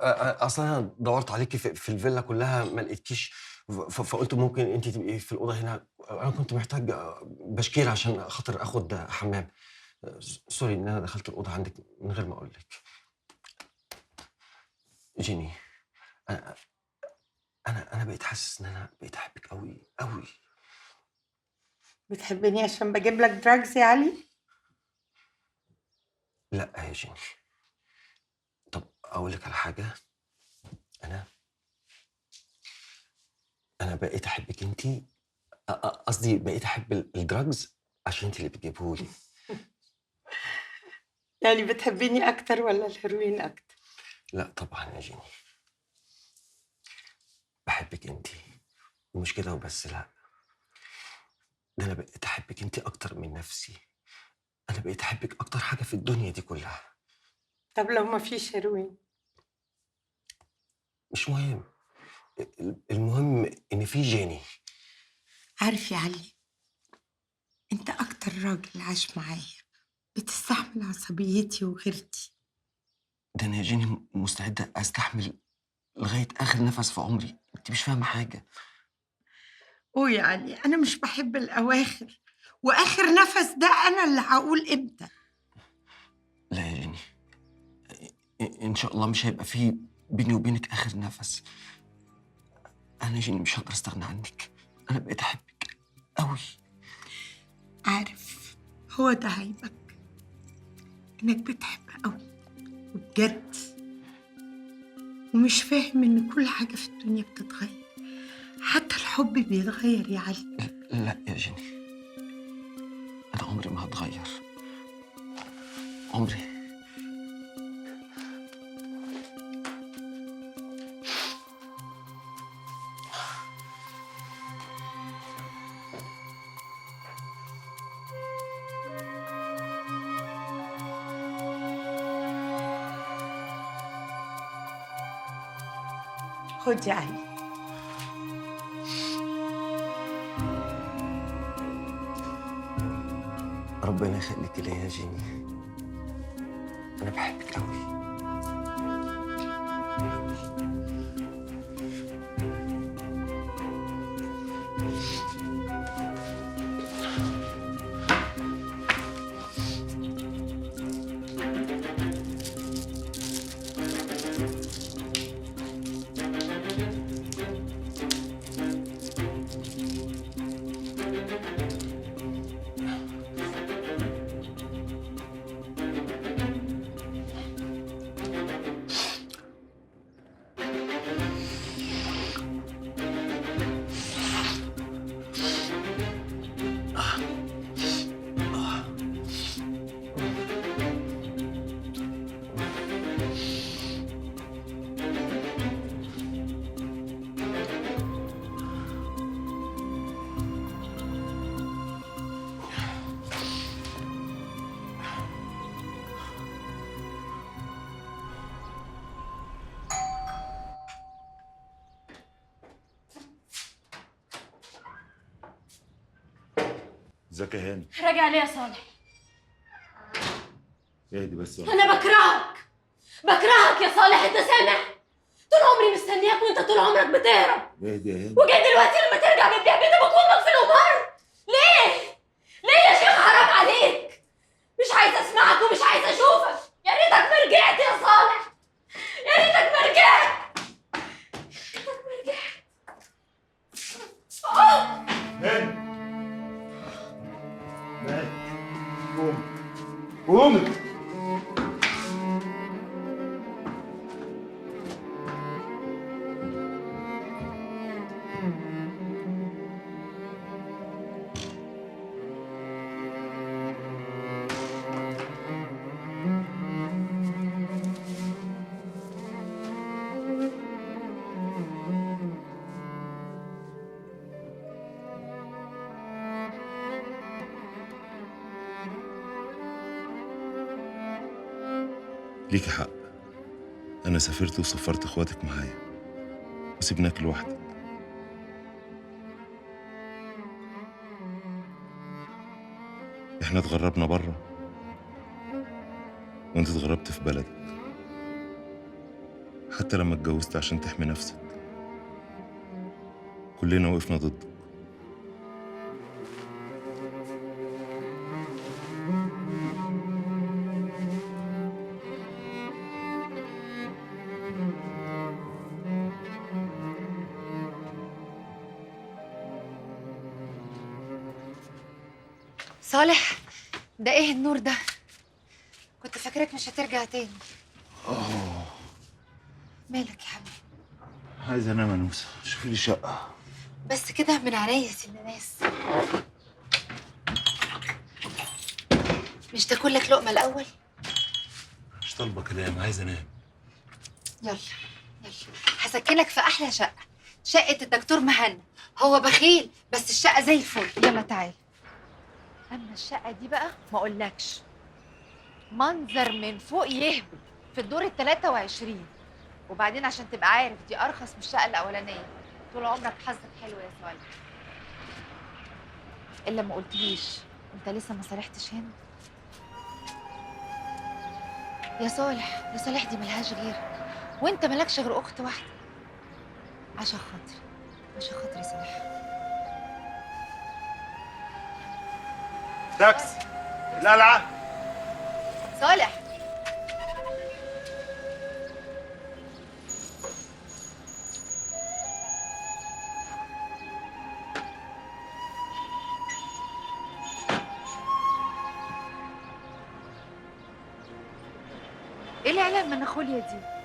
اصل انا دورت عليكي في الفيلا كلها ما لقيتكيش، فقلت ممكن انت تبقي في الاوضة هنا. انا كنت محتاج بشكير عشان خاطر اخد حمام. sorry ان انا دخلت الاوضة عندك من غير ما اقول لك. جيني، انا انا انا بقيت حاسس ان انا بقيت احبك قوي قوي. بتحبني عشان بجيب لك drugs يا علي؟ لا يا جيني. طب اقول لك على حاجة، انا بقيت احبك انتي، قصدي بقيت احب ال drugs عشان انتي اللي بتجيبهولي. يعني بتحبيني اكتر ولا الهيروين اكتر؟ لا طبعا يا جيني، بحبك انتي، ومش كده وبس، لا ده انا بقيت احبك انتي اكتر من نفسي. انا بقيت احبك اكتر حاجة في الدنيا دي كلها. طب لو ما فيش هيروين؟ مش مهم، المهم ان في جيني. عارف يا علي، انت اكتر راجل عاش معايا بتستحمل عصبيتي وغيرتي. ده انا يا جيني مستعدة استحمل لغاية اخر نفس في عمري، انت مش فاهمه حاجة. اوه يا علي، انا مش بحب الاواخر، واخر نفس ده انا اللي هقول امتى. لا يا جيني، ان شاء الله مش هيبقى فيه بيني وبينك اخر نفس. انا يا جيني مش هقدر استغنى عنك، انا بقيت احبك قوي. عارف هو ده عيبك، انك بتحب قوي وبجد، ومش فاهم ان كل حاجة في الدنيا بتتغير، حتى الحب بيتغير يا علي. لا يا جيني، انا عمري ما هتغير، عمري. خد يا علي. ربنا يخليك ليا يا جيني، أنا بحبك أوي. ازيك يا هاني؟ راجع ليه يا صالح؟ اهدي بس. انا بكرهك، بكرهك يا صالح، انت سامع؟ طول عمري مستنياك وانت طول عمرك بتهرب. اهدي يا هاني. وجاي دلوقتي لما ترجع بتبيع بيت ابوك وامك في القمار؟ ليه؟ ليه يا شيخ؟ حرام عليك. مش عايزه اسمعك ومش عايزه اشوفك. يا ريتك ما رجعت يا صالح، يا ريتك ما رجعت، يا ريتك ما رجعت. هاني، قوم قوم. ليكي حق، أنا سافرت وسفرت إخواتك معايا وسيبناك لوحدك. إحنا اتغربنا بره وأنت اتغربت في بلدك. حتى لما اتجوزت عشان تحمي نفسك كلنا وقفنا ضدك. صالح، ده ايه النور ده؟ كنت فاكرك مش هترجع تاني. مالك يا حبيبي؟ عايز انام يا نوسه، شوفي لي شقه. بس كده من عينيا يا سيد الناس. مش تاكل لك لقمة الاول؟ مش طالبه كلام، عايز انام. يلا يلا، هسكنك في احلى شقه، شقه الدكتور مهنا. هو بخيل بس الشقة زي الفل. يلا تعالى. اما الشقة دي بقى ما اقولكش، منظر من فوق يهبل، في الدور ال 23. وبعدين عشان تبقى عارف دي ارخص من الشقة الاولانية. طول عمرك حظك حلو يا صالح. الا ما قلتليش، انت لسه ما صالحتش هنا يا صالح؟ يا صالح دي ملهاش غيرك، وانت مالكش غير اخت واحدة. عشان خاطري، عشان خاطري صالح. تاكسي القلعة. صالح، ايه العيلة المناخوليا دي؟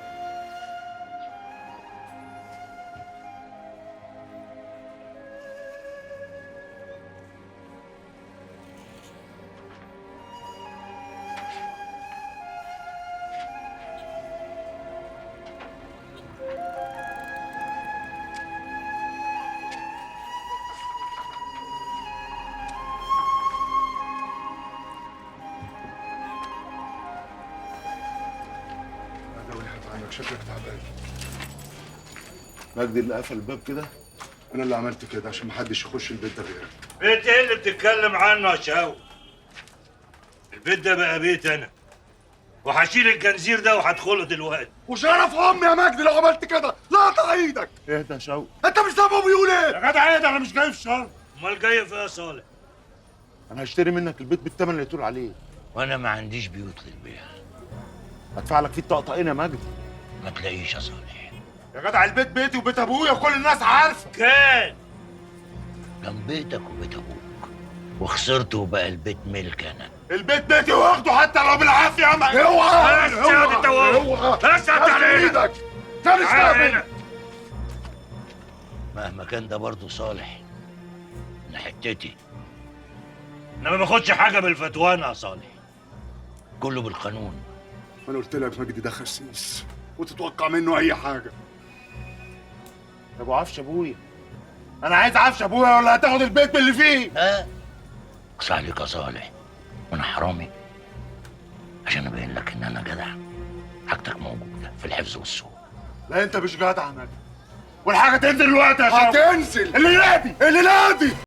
شكلك تعبان. مجدي اللي قفل الباب كده؟ انا اللي عملت كده عشان محدش يخش البيت ده غيرك. بيت ايه اللي بتتكلم عنه يا شاوي؟ البيت ده بقى بيت انا، وهشيل الجنزير ده وهدخله دلوقتي. وشرف امي يا مجدي لو عملت كده لا اقطع ايدك. اهدى يا شوقي، انت مش سامع بيقول ايه؟ يا جدع اهدى، انا مش جاي في شر. امال جاي في ايه يا صالح؟ انا هشتري منك البيت بالثمن اللي تقول عليه. وانا ما عنديش بيوت للبيع. هدفع لك فيه الطقطقين يا مجدي. ما تلاقيش يا صالح. يا جدع البيت بيتي وبيت ابويا وكل الناس عارفه. كان بيتك وبيت ابوك، وخسرته وبقى البيت ملك انا. البيت بيتي واخده حتى لو بالعافية يا مجدي. اوعى اوعى اوعى، بس ايدك تاني. مهما كان ده برضه صالح، انا حتتي. انا ما باخدش حاجة بالفتوانه يا صالح، كله بالقانون. انا قلت لك مجدي ده خسيس وتتوقع منه اي حاجة. يا ابو عفش ابويا، انا عايز عفش ابويا ولا هتاخد البيت باللي فيه. ها؟ اقصى عليك يا صالح، وانا حرامي عشان ابين لك ان انا جدع. حاجتك موجودة في الحفظ والسوق. لا انت مش جدع يا مجدي، والحاجة تنزل دلوقتي يا شباب. هتنزل. اللي ينادي اللي ينادي.